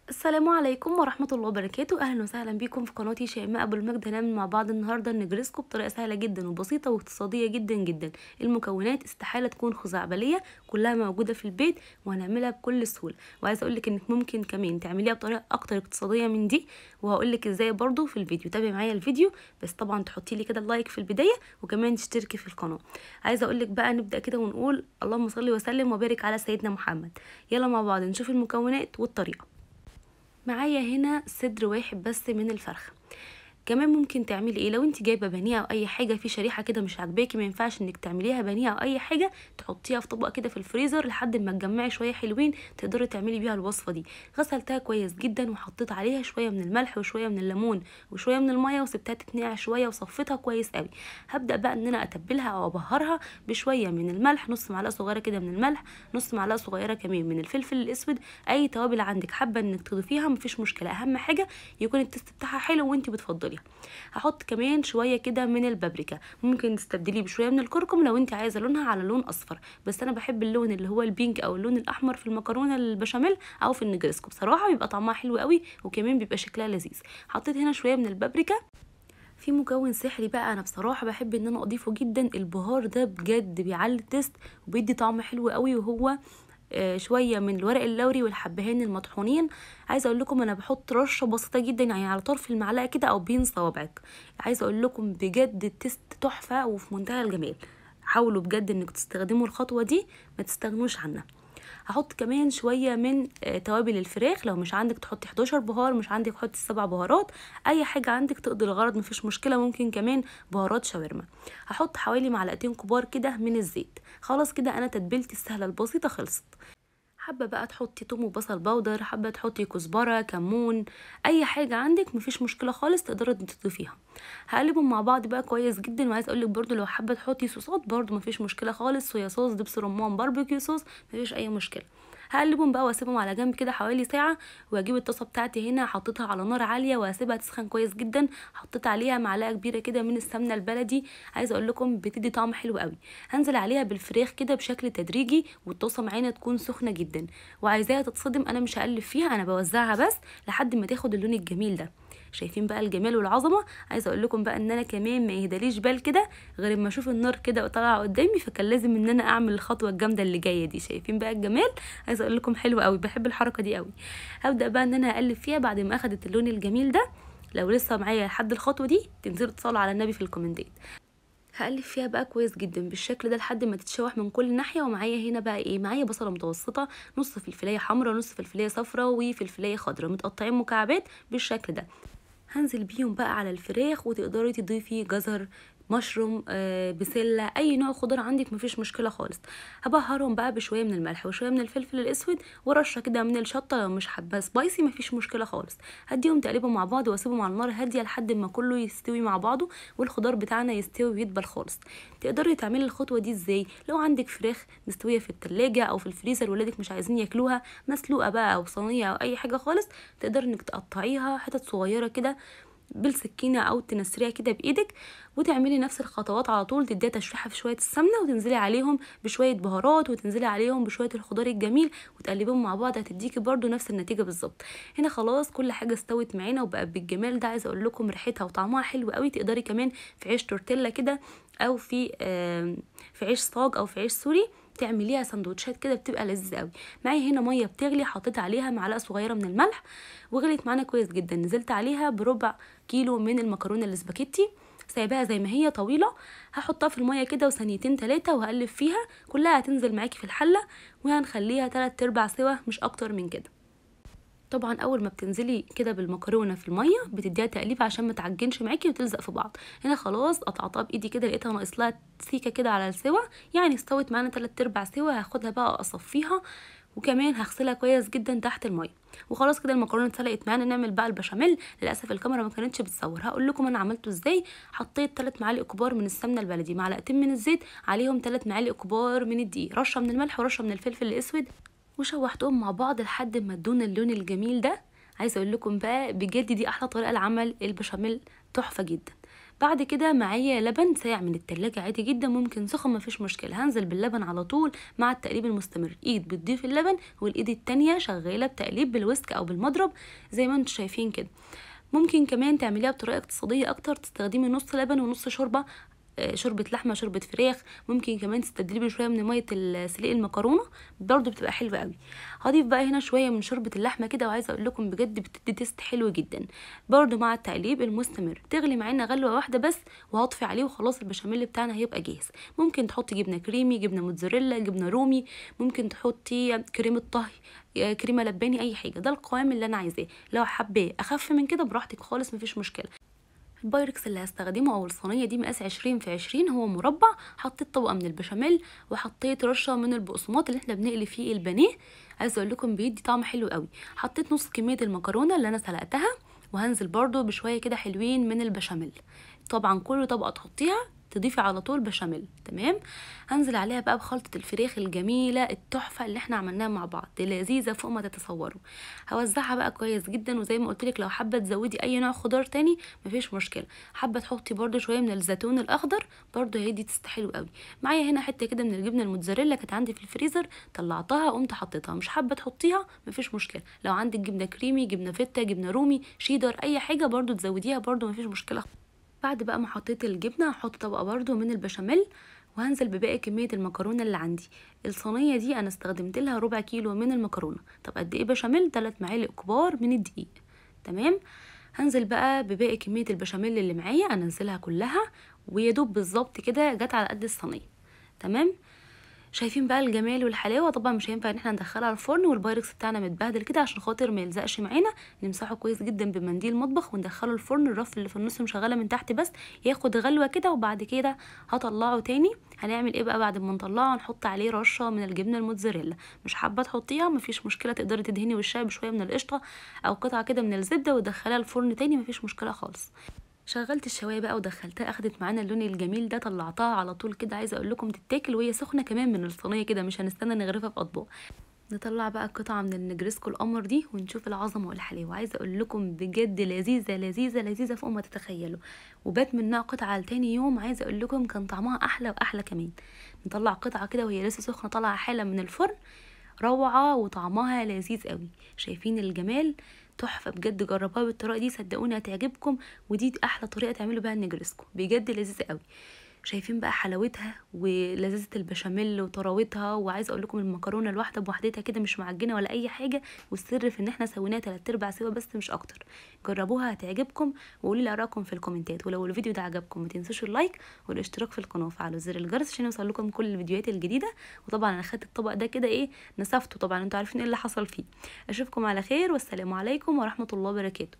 السلام عليكم ورحمة الله وبركاته. أهلا وسهلا بكم في قناتي شيماء أبو المجد. هنعمل مع بعض النهاردة النجرسكو بطريقة سهلة جدا وبسيطة واقتصادية جدا جدا. المكونات استحالة تكون خزعبلية، كلها موجودة في البيت وهنعملها بكل سهولة. وعايزة أقولك إنك ممكن كمان تعمليها بطريقة أكتر اقتصادية من دي، وهقولك إزاي برضو في الفيديو. تابعي معايا الفيديو، بس طبعا تحطي لي كده ال like في البداية وكمان تشتركي في القناة. عايزة أقولك بقى نبدأ كده ونقول اللهم صل وسلم وبارك على سيدنا محمد. يلا مع بعض نشوف المكونات والطريقة. معايا هنا صدر واحد بس من الفرخه. كمان ممكن تعملي ايه لو انت جايبه بانيه او اي حاجة في شريحة كده مش عاجباكي، ما ينفعش انك تعمليها بانيه او اي حاجة، تحطيها في طبق كده في الفريزر لحد ما تجمعي شوية حلوين تقدري تعملي بيها الوصفة دي. غسلتها كويس جدا وحطيت عليها شوية من الملح وشوية من الليمون وشوية من المية وسبتها تتنقع شوية وصفيتها كويس قوي. هبدا بقى ان انا اتبلها او ابهرها بشوية من الملح، نص معلقه صغيرة كده من الملح، نص معلقه صغيرة كمان من الفلفل الاسود. اي توابل عندك حابة انك تضيفيها مفيش مشكلة، اهم حاجة يكون ال taste بتاعها حلو وانت بتفضلي. هحط كمان شوية كده من البابريكا، ممكن تستبدليه بشوية من الكركم لو انت عايزه لونها على لون اصفر، بس انا بحب اللون اللي هو ال pink او اللون الاحمر في المكرونه البشاميل او في النجرسكو، بصراحة بيبقى طعمها حلو قوي وكمان بيبقى شكلها لذيذ. حطيت هنا شوية من البابريكا. في مكون سحري بقى انا بصراحة بحب ان انا اضيفه جدا، البهار ده بجد بيعلي ال taste وبيدي طعم حلو قوي، وهو شوية من الورق اللوري والحبهان المطحونين. عايزه اقول لكم انا بحط رشه بسيطة جدا، يعني على طرف المعلقة كده او بين صوابعك. عايزه اقول لكم بجد ال taste تحفة وفي منتهى الجمال. حاولوا بجد انك تستخدموا الخطوة دي، ما تستغنوش عنها. هحط كمان شوية من توابل الفراخ، لو مش عندك تحطي 11 بهار، مش عندك حطي 7 بهارات، اي حاجة عندك تقضي الغرض مفيش مشكلة. ممكن كمان بهارات شاورما. هحط حوالي معلقتين كبار كده من الزيت. خلاص كده انا تتبيلتي السهلة البسيطة خلصت. حابة بقى تحطي توم وبصل powder، حابة تحطي كزبره، كمون، اي حاجة عندك مفيش مشكلة خالص تقدري تضيفيها. هقلبهم مع بعض بقى كويس جدا. وعايز اقولك برضو لو حابة تحطي صوصات برضو مفيش مشكلة خالص، soya sauce، دبس رمان، barbecue sauce، مفيش اي مشكلة. هقلبهم بقى واسيبهم على جنب كده حوالي ساعة. واجيب الطاسه بتاعتي هنا حطيتها على نار عالية وهسيبها تسخن كويس جدا. حطيت عليها معلقه كبيرة كده من السمنة البلدي، عايزه اقول لكم بتدي طعم حلو قوي. هنزل عليها بالفراخ كده بشكل تدريجي، والطاسه معانا تكون سخنة جدا وعايزاها تتصدم. انا مش هقلب فيها، انا بوزعها بس لحد ما تاخد اللون الجميل ده. شايفين بقى الجمال والعظمة؟ عايزه اقول لكم بقى ان انا كمان ما يهداليش بال كده غير اما اشوف النار كده طالعه قدامي، فكان لازم ان انا اعمل الخطوة الجامدة اللي جاية دي. شايفين بقى الجمال؟ عايزه اقول لكم حلو قوي، بحب الحركة دي قوي. هبدا بقى ان انا اقلب فيها بعد ما اخدت اللون الجميل ده. لو لسه معايا لحد الخطوة دي تنزلوا تصلوا على النبي في الكومنتات. هقلب فيها بقى كويس جدا بالشكل ده لحد ما تتشوح من كل ناحية. ومعايا هنا بقى ايه؟ معايا بصله متوسطه، نص فلفلايه حمراء، نص فلفلايه صفراء، وفلفلايه خضراء، متقطعين مكعبات بالشكل ده. هنزل بيهم بقى على الفراخ، وتقدري تضيفي جزر، مشروم، بسلة، اي نوع خضار عندك مفيش مشكلة خالص. هبهرهم بقى بشوية من الملح وشوية من الفلفل الاسود ورشه كده من الشطه لو مش حابة spicy مفيش مشكلة خالص. هديهم تقليبهم مع بعض واسيبهم على النار هادية لحد ما كله يستوي مع بعضه والخضار بتاعنا يستوي ويدبل خالص. تقدري تعملي الخطوة دي ازاي؟ لو عندك فراخ مستوية في التلاجة او في الفريزر ولادك مش عايزين ياكلوها مسلوقة بقى او صينية او اي حاجة خالص، تقدري انك تقطعيها حتت صغيرة كده بالسكينة او تنسريها كده بايدك، وتعملي نفس الخطوات على طول. تديها تشويحه في شوية السمنة وتنزلي عليهم بشوية بهارات وتنزلي عليهم بشوية الخضار الجميل وتقلبيهم مع بعض، هتديكي برده نفس النتيجة بالظبط. هنا خلاص كل حاجة استوت معانا وبقى بالجمال ده. عايزه اقول لكم ريحتها وطعمها حلو قوي. تقدري كمان في عيش تورتيلا كده او في عيش صاج او في عيش سوري تعمليها سندوتشات كده، بتبقى لذيذة قوي. معايا هنا مية بتغلي، حطيت عليها معلقه صغيرة من الملح وغليت معانا كويس جدا. نزلت عليها بربع كيلو من المكرونه الاسباجيتي، سايباها زي ما هي طويلة. هحطها في المية كده وثانيتين ثلاثة وهقلب فيها، كلها هتنزل معاكي في الحلة، وهنخليها 3/4 سوا مش اكتر من كده. طبعا اول ما بتنزلي كده بالمكرونه في المية بتديها تقليب عشان ما تعجنش معاكي وتلزق في بعض. هنا خلاص قطعتها بايدي كده، لقيتها ناقص لها سيكه كده على السوا، يعني استوت معانا 3/4 سوا. هاخدها بقى اصفيها وكمان هغسلها كويس جدا تحت المية. وخلاص كده المكرونه اتسلقت معانا. نعمل بقى البشاميل. للاسف الكاميرا ما كانتش بتصور، هقول لكم انا عملته ازاي. حطيت 3 معالق كبار من السمنة البلدي، معلقتين من الزيت، عليهم 3 معالق كبار من الدقيق، رشه من الملح ورشه من الفلفل الاسود، وشوحتهم مع بعض لحد ما ادونا اللون الجميل ده. عايزه اقول لكم بقى بجد دي احلى طريقه لعمل البشاميل، تحفة جدا. بعد كده معايا لبن ساقع من التلاجة عادي جدا، ممكن سخن مفيش مشكلة. هنزل باللبن على طول مع التقليب المستمر، ايد بتضيف اللبن والايد التانية شغالة بتقليب بال whisk او بالمضرب زي ما انتم شايفين كده. ممكن كمان تعمليها بطريقة اقتصادية اكتر، تستخدمي نص لبن ونص شوربة، شوربة لحمه، شوربة فراخ. ممكن كمان تستبدليه بشوية من مية سليق المكرونه، برده بتبقى حلوة قوي. هضيف بقى هنا شوية من شوربة اللحمة كده، وعايزه اقول لكم بجد بتدي taste حلو جدا برده مع التقليب المستمر. تغلي معانا غلوه واحدة بس وهطفي عليه وخلاص البشاميل بتاعنا هيبقى جاهز. ممكن تحطي جبنه كريمي، جبنه موتزاريلا، جبنه رومي، ممكن تحطي كريمة طهي، كريمة لباني، اي حاجة. ده القوام اللي انا عايزاه. لو حباه اخف من كده براحتك خالص مفيش مشكلة. البايركس اللي هستخدمه او الصينية دي مقاس 20 في 20، هو مربع. حطيت طبقه من البشاميل وحطيت رشه من البقسماط اللي احنا بنقلي فيه البانيه، عايزه اقول لكم بيدي طعم حلو قوي. حطيت نص كمية المكرونه اللي انا سلقتها، وهنزل برده بشوية كده حلوين من البشاميل. طبعا كل طبقه تحطيها تضيفي على طول بشاميل، تمام. هنزل عليها بقى بخلطه الفراخ الجميلة التحفة اللي احنا عملناها مع بعض، لذيذة فوق ما تتصوروا. هوزعها بقى كويس جدا، وزي ما قلت لك لو حابة تزودي اي نوع خضار تاني مفيش مشكلة. حابة تحطي برده شوية من الزيتون الاخضر برده هيدي taste حلو قوي. معايا هنا حتة كده من الجبنة الموتزاريلا كانت عندي في الفريزر، طلعتها قمت حطيتها. مش حابة تحطيها مفيش مشكلة. لو عندك جبنه كريمي، جبنه فته، جبنه رومي، شيدر، اي حاجة برده تزوديها برده مفيش مشكلة. بعد بقى ما حطيت الجبنة هحط طبقه برده من البشاميل، وهنزل بباقي كمية المكرونه اللي عندي. الصينية دي انا استخدمت لها ربع كيلو من المكرونه. طب قد ايه بشاميل؟ 3 معالق كبار من الدقيق، تمام. هنزل بقى بباقي كمية البشاميل اللي معايا، انزلها كلها ويا دوب بالظبط كده جت على قد الصينية، تمام. شايفين بقى الجمال والحلاوه. طبعا مش هينفع ان احنا ندخلها الفرن والبايركس بتاعنا متبهدل كده عشان خاطر ما يلزقش معانا، نمسحه كويس جدا بمنديل مطبخ وندخله الفرن. الرف اللي في النص مشغله من تحت بس ياخد غلوه كده، وبعد كده هطلعه تاني. هنعمل ايه بقى بعد ما نطلعه؟ هنحط عليه رشه من الجبنة الموتزاريلا. مش حابة تحطيها مفيش مشكلة، تقدري تدهني وشها بشوية من القشطه او قطعه كده من الزبدة وتدخليها الفرن تاني، مفيش مشكلة خالص. شغلت الشوايه بقى ودخلتها، اخدت معانا اللون الجميل ده، طلعتها على طول كده. عايزه اقول لكم تتاكل وهي سخنة كمان من الصينية كده، مش هنستنى نغرفها في اطباق. نطلع بقى قطعه من النجرسكو القمر دي ونشوف العظمة والحلاوه. عايزه اقول لكم بجد لذيذة لذيذة لذيذة فوق ما تتخيلوا. وبات منها قطعه لتاني يوم، عايزه اقول لكم كان طعمها احلى واحلى كمان. نطلع قطعه كده وهي لسه سخنة طالعه حالا من الفرن، روعه وطعمها لذيذ قوي. شايفين الجمال؟ تحفة بجد. جربوها بالطريقة دي صدقوني هتعجبكم، ودي احلى طريقه تعملوا بيها النجرسكو، بجد لذيذة قوي. شايفين بقى حلاوتها ولذاذه البشاميل وطراوتها. وعايزه اقول لكم المكرونه الواحدة بوحدتها كده مش معجنه ولا اي حاجة، والسر في ان احنا سويناها 3/4 سوا بس مش اكتر. جربوها هتعجبكم، وقولوا لي ارائكم في الكومنتات. ولو الفيديو ده عجبكم ما تنسوش ال like والاشتراك في القناة وفعلوا زر الجرس عشان يوصل لكم كل الفيديوهات الجديدة. وطبعا انا خدت الطبق ده كده ايه نسفته، طبعا انتوا عارفين ايه اللي حصل فيه. اشوفكم على خير، والسلام عليكم ورحمة الله وبركاته.